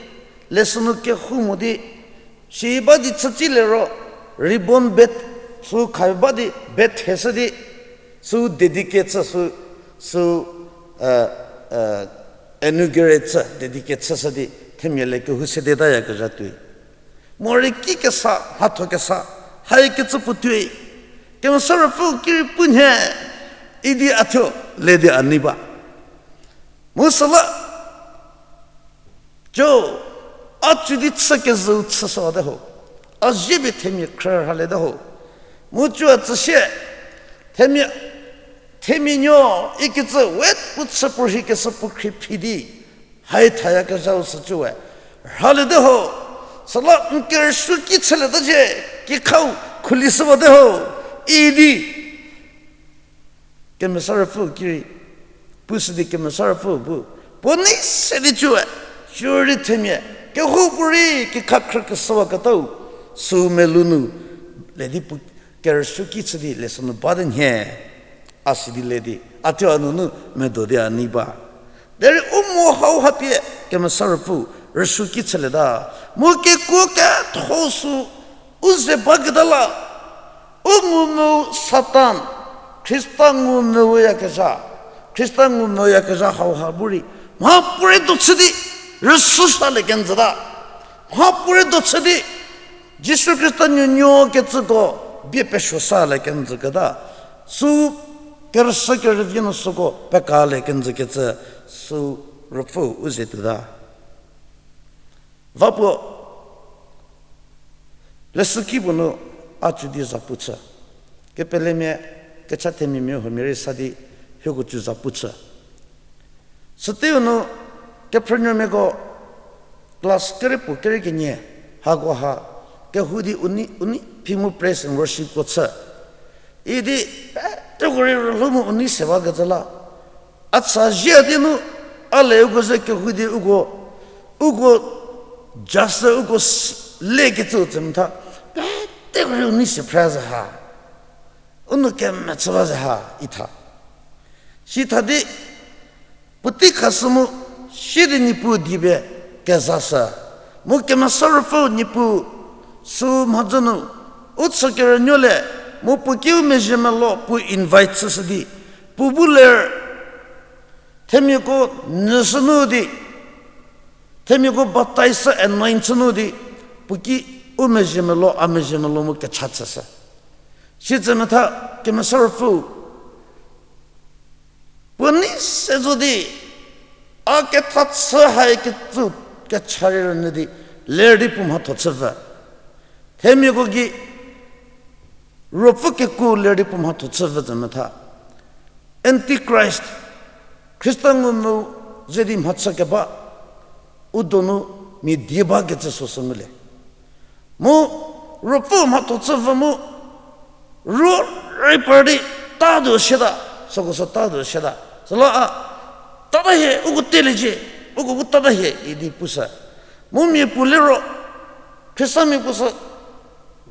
lesü nu kehou mo di, si ba di chü tsilie ro, ribbon bed, sü kha ba di bed theshü di, sü dedicate chü sü, sü, inaugurate chü, dedicate chüshü di, themia le kehou sedetayakezha tuoi. Morei ki kesa, mhatho kesa, haikecü puo tuoi. Kemesa Ruopfü ki rei pu nhie, idi a thuo le di a nei ba. Mu süla, jo, a cü di chü kezhüu chüshüwate ho. A zie pie themia khrü rhaliete ho. Mu cü a tsüsie, themia, themia nuo ikecü we pu chü puorhi keshü puo khrie phi di, hai thayakezhau sü cü we rhaliete ho. Süla n kerüsuoki chülieta zie, kekhau khulishüwate ho, idi Kemesa Ruopfü ki rei, pushü di Kemesa Ruopfü bu, puo nei se di cü we, cü rei themia, kehoupuorei kekha khrükeshüwaketau, sü melou nu, le di puo kerüsuoki chü di lesü nu ba di nhie, a si di le di, a thuo a nunu medo di a nei ba. Derei u mo hauha pie Kemesa Ruopfü rüsuoki chülieta, mu kekuo ketho sü u ze baketa la, u ngumvü Satan, Khrista ngumvüyakezha, Khrista ngumvüyakezha hauha bu rei, mhapuorei do chü di, rüsuo salie kenjüta. Mhapuorei do chü di, Jisu Khrista nuonuo kecüko, bie pesuo salie kenjüketa. Sü kerüshü kerüvie nu süko pekalie kenjükecü, sü Ruopfü u ze tuota. Va puo, leshüki puo nu a cü di zapu chü. Kepelemia, kecha themia mia huomia rei sa di hieko cü zapu chü. Süteiu nu, kephrünuomiako class kere puo kere kenie, hako ha, kehou di u nei, u nei phi mu praise and worshipko chü. Idi, peteko rei rülhou mu u nei se bakecü la. A tsa zhie di nu, a le uko ze kehou di uko, uko, just uko lekecü tse metha, peteko rei u nei se phre ze ha. U nou kemechü ba ze ha, itha. Sitha di, puotei khashü mu, sie di Niepuu die pie kezashü. Mu Kemesa Ruopfü Niepuu sü mhodzü nu, u chü kerünuolie, mu puo kiu mezhie melo puo invite chüshü di, puo bu ler, themiako nyüshü nu di, Themiako baptize anoint chü nu di, puo ki u mezhie melo, a mezhie melo mu kecha chüshü. Sitse metha Kemesa Ruopfüu puo nei se zo di, a ketha chü hai kecü kecha rei rünyü di, ler di puo mhatho chü vü. Themiako gei Ruopfü kekuo ler di puo mhatho chü vü tse metha, Antichrist, Khrista ngumvü ze di mhachü keba, u donu mia die ba kecü süsü ngulie. Mu Ruopfü mhatho chü vü mu, ruo rei par di tatuo siata, süko sü tatuo siata. Süla a, tata hie, uko teliecie, uko bu tata hie idi pushü. Mu mia puo liro, Khristamia puo sü,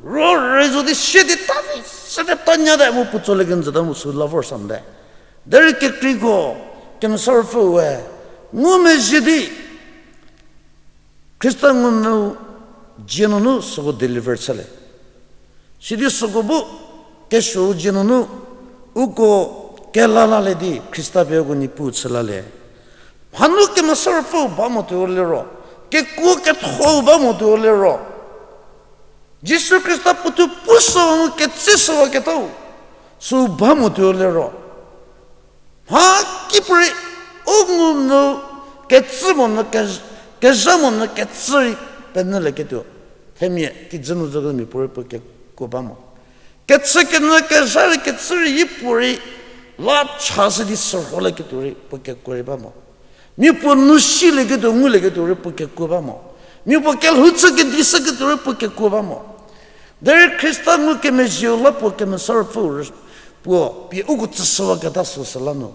ruo rei zo di sie di ta vi, sede tanyate mu puo tsolie kenjüta mu sü la vor sa mote. Derei kekreiko, Kemesa Ruopfüe ngumezhie di, Khrista ngumvü dzie nunu süko deliver chülie. Sidi süko bu kesuou dzie nunu uko kelalalie di Khrista pie uko Niepuu chülalie. Hanu Kemesa Ruopfüu ba motuo liro, kekuo ketho ba motuo liro, Jisu Khrista puothuo pushüwa mu ketsishüwaketau, sü ba motuo liro, mha kipuorei u ngumvü kecü monyü ke-, kezha monyü kecü rei penyülieketuo, themia kijü nu zo kemia puorei puo kekuo ba mo. Kechü kenyü kezha rei kecü rei yi puorei la chashü di sürholieketuo rei puo kekuo rei ba mo. Mia puo nu silieketuo ngulieketuo rei puo kekuo ba mo. Mia puo kelhou chü kedi shüketuo rei puo kekuo ba mo. Derei Khrista ngukemezhieu la puo Kemesa Ruopfüu rei puo pie uko tsüshüwaketa süsü la nu,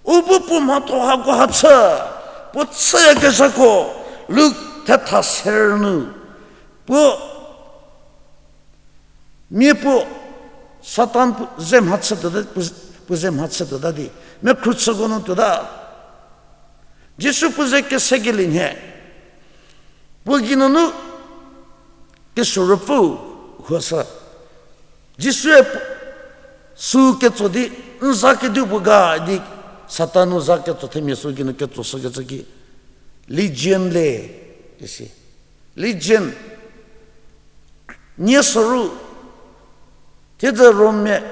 u bu puo mhatho hako ha chü, puo chüyakezhako, Luk thetha ser nu, puo mia puo Satan puo ze mhachütuota, puo, puo ze mhachütuota di, mekhruchüko nu tuota. Jisu puo ze kesekelie nhie, puo geinunu kesuo ruopfü huoshü. Jisue puo, sü ketso di, n za kedipuo ga di, Satan-u za ketso themia sü geinu ketsoshükecü ki, Legion le, isi. Legion, nie soru, thiedzü Rommia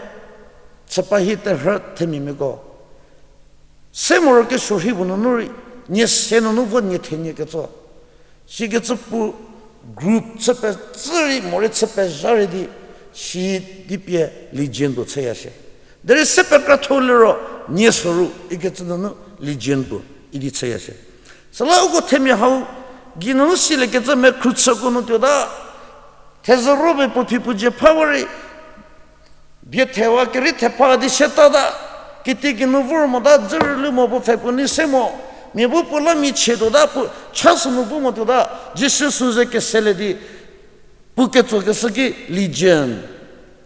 chüpa hi terhü themiamiako, se morokesuo rhi puo nunu rei, nie se nunu vo nie thenie ketso. Sikecü puo group chü pecü rei morei chü pezha rei di, si di pie Legion puo chüya shie. Derei se pekratho liro, nie soru ikecü nunu Legion puo idi chüya shie. Süla uko themia hau geinunu siliekecü mekhruchüko nu tuota, thezhü ro pie puo phi puo dzie phawa rei, bie thewa kerei thepha di sietata, kitiekinu vor mota, dzürülu mo puo pfhe puo nei se mo, mia bu puo la michie tuota, puo cha sünu pu mo tuota, Jisu sü ze keselie di, puo ketsokeshü ki Legion.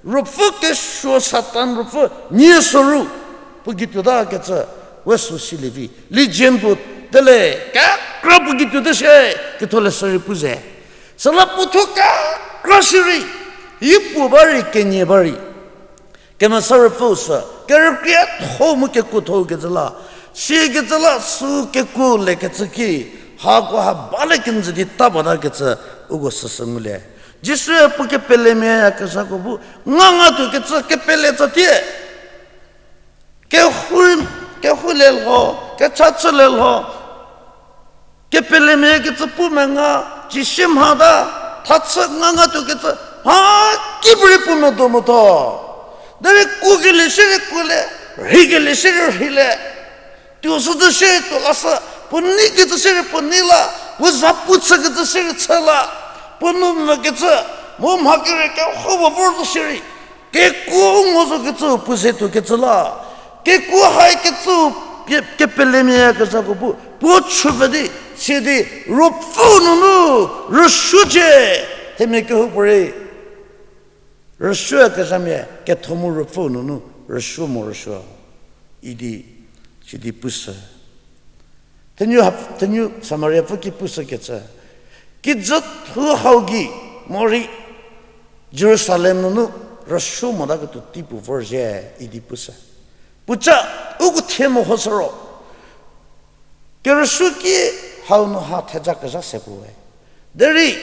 Ruopfü kesuo Satan ruopfü nie soru puo gei tuotakecü, we sü silie vi. Legion puo tele, kekra puo gei tuote shie, ketholeshü rei pu ze. Süla puothuo kekra shierei, yi puo ba rei, kenie ba rei, Kemesa Ruopfü sü kerükrietho mu kekuotho kecü la, sikecü la sü kekuo lekecü ki, hako ha bale kenjü di ta batakecü uko süsü ngulie. Jisue puo kepelemiayakezhako bu ngangatuokecü kepele tsatie, kehu, kehulie lho, kecha chülie lho, kepelemia kecü pu menga, cisie mhata, thachü ngangatuokecü, mha kipuorei puo medo metho. Derei kuokelie shierei kuolie, rheikelie shierei rheile, tuo sücü shierei tuo lashü, puo neikecü shierei puo nei la, puo za pu chükecü shierei chü la, puo nou mvükecü, mu mha kere kehoupuo vor zo shierei, kekuo u ngo zokecü puo ze tuokecü la, kekuo haikecü pie, kepelemia kezhako bu puo chüpfü di, sidi Ruopfü nunu rüsuocie, themia kehoupuorei rüsuokezhamia ketho mu Ruopfü nunu rüsuo mo rüsuo, idi, sidi pushü. Thenu, thenu Samariapfü ki pushükecü, kijüthu hau gei morei Jerusalem nunu rüsuo motaketuo tei puo vorzhie idi pushü. Puoca uko thie mehoshü ro, kerüsuo ki Hau nu ha theja kezha se puoe. Derei,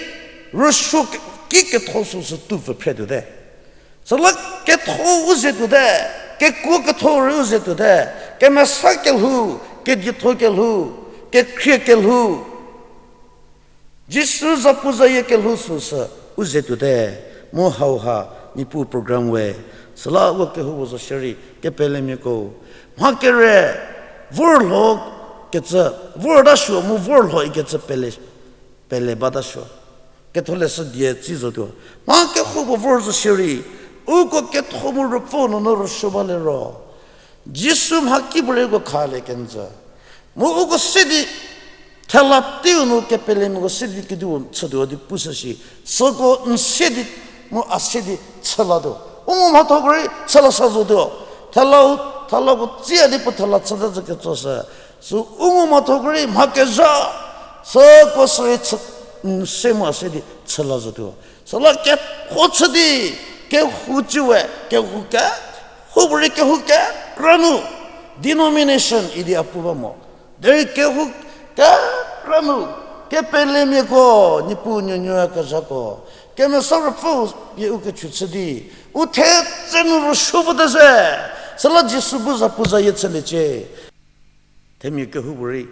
rüsuo ki ketho süsü tupfü phre tuote. Süla ketho u ze tuote, kekuo ketho rei u ze tuote, kemesa kelhou, kedietho kelhou, kekhrie kelhou, Jisu zapuzayie kelhou süsü u ze tuote. Mu hauha Niepuu program we, süla u kehoupuo zo shierei kepelemiako, mha kere, vorlho kecü, vorta suo mu vorlho ikecü pele, pele bata suo. Ketholeshü die tsi zotuo. Mha kehoupuo vor zo shierei, uko ketho mu Ruopfü nunu rüsuo ba liro, Jisu mhakipuorei uko khalie kenjü. Mu uko se di, thela teiu nu kepelemiako se di kediu chütuo di pushü shi, süko n se di, mu a se di chülatuo. U ngu mhathoko rei chüla sa zotuo. Thela, thelako tsia di puo thela chüta zhü ketsoshü. Sü u ngu mhathoko rei mha kezha, süko sürei chü, n se mu a se di chüla zotuo. Süla kehou chü di, kehou cü we, kehou ke, houpuorei kehou kekra nu, denomination idi a pu ba mo. Derei kehou kekra nu, kepelemiako, Niepuu nuonuo kezhako, Kemesa Ruopfü pie u kechu chü di, u thetse nu rüsuo vote se, süla Jisu bu zapuzayie chüliecie. Themia kehoupuorei,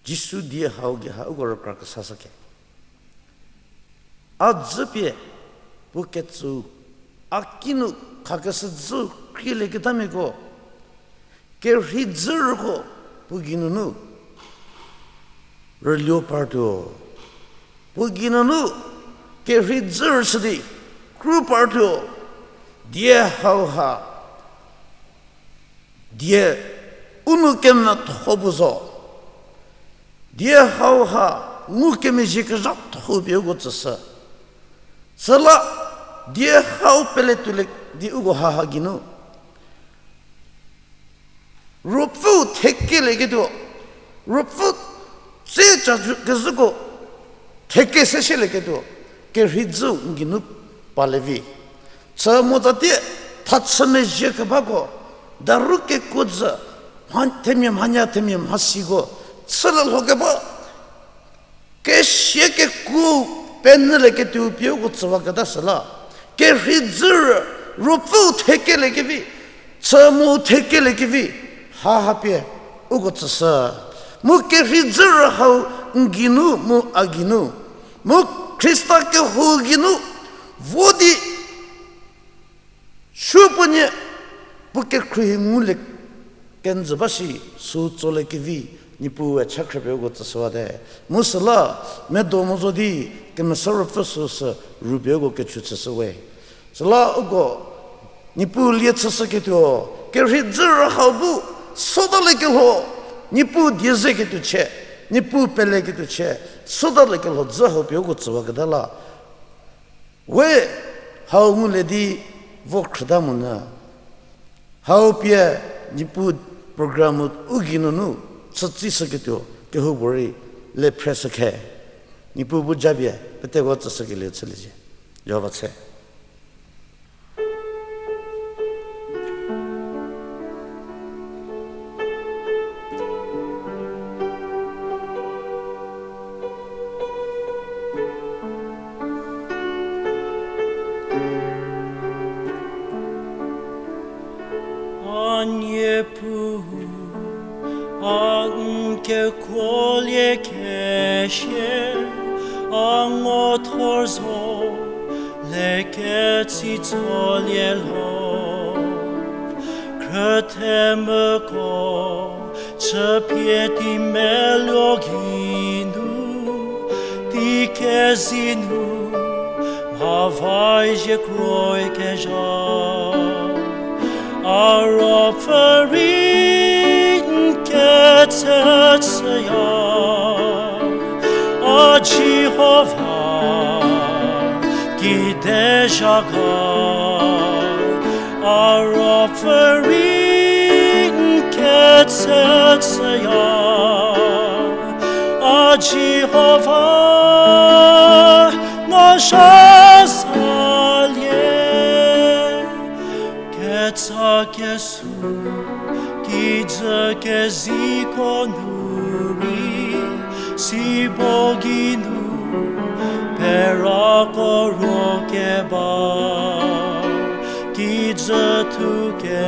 Jisu die hau gei ha uko rükra kesashü ke. A dzü pie, puo ketsü, a kinu khakeshü dzü khrielie ketamiako, kerhei dzü rüko, puo geinunu rüluo partuo. Puo geinunu kerhei dzü rüchü di kru partuo. Die hauha, die u nu kemetho puo zo. Die hauha ngukemezhie kezhatho pie uko tsüshü. Süla die hau pele tuolie di uko haha geinu Ruopfü thekelieketuo, Ruopfü tse ca kezhüko theke se shielieketuo, kerhei dzüu n geinu palie vi. Chü motsatie thachü mezhie kebako, daru kekuo dzü, mha-, themia mhanya themia mhasiko chülie lho keba, kesia kekuo penyülieketuo pie uko tsüwaketa süla, kerhei dzü rü, Ruopfüu thekeliekevi, chü mu thekeliekevi, haha pie uko tsüshü. Mu kerhei dzü rü hau n geinu mu a geinu, mu Khrista kehou geinu vo di supuonie puo kekhruohi ngulie kenjü ba shi, sü tsoliekevi, Niepuue cha khriepie uko tsüshüwate. Mu süla, medo mo zo di, Kemesa Ruopfü süsü rupie uko kechu chüshüwe. Süla uko, Niepuu lie chüshüketuo, kerhei dzü rü hau bu, sotaliekelho, Niepuu die zeketuo chie, Niepuu peleketuo chie, sotaliekelho dzü hau pie uko tsüwaketa la. We, hau ngulie di vo khrüta monyü. Hau pie Niepuu program u geinunu chütsishü ketuo kehoupuorei le phreshü khe. Niepuu bu japie peteko tsüshükelie chüliecie. Jihova tshe. A Niepuu, a n kekuolie kesie, a ngo thor zo, le ketsi tsolie lho. Khrüthemüko, chüpie tei meluo geinu, tei kezei nu, mha va zie kroikezha. A ruopfü rei n ketse chüya, a Jihova, kide zha ga. A ruopfü rei n ketse chüya, a Jihova, no zha salie. Ketsa kesu, kijü keziko nu rei, Sibo geinu perako ruo keba, kijü thuke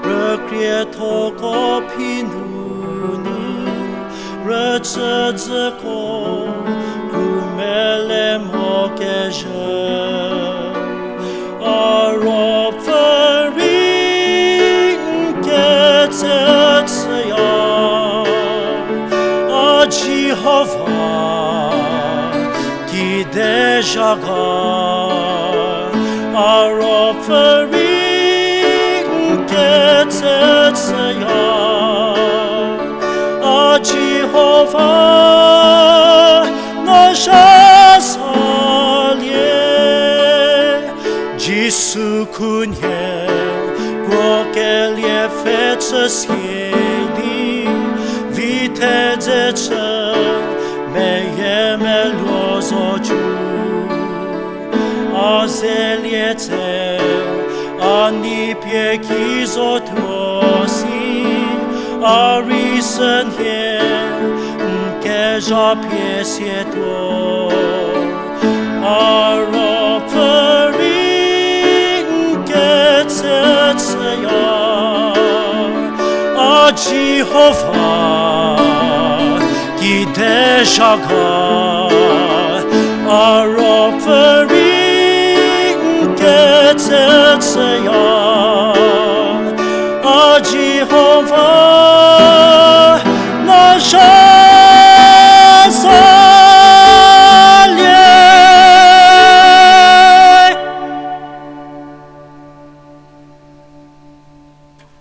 rükriethoko phi nunu, rüchüjüko krumele mho kezhü. A ruopfü rei n ketse chüya, a Jihova, kide zha ga. A ruopfü rei n ketse chüya, a Jihova, no zha salie. Jisu khunhie kuokelie pfhe chü sie di, vi thedze chü meyiemeluo zotuo. A zelie tse a nei pie ki zotuo si, a rei sünhie n kezha pie sie tuo. A ruopfü rei n ketse chüya, a Jihova, kide zha ga. A ruopfü rei n ketse chüya, a Jihova,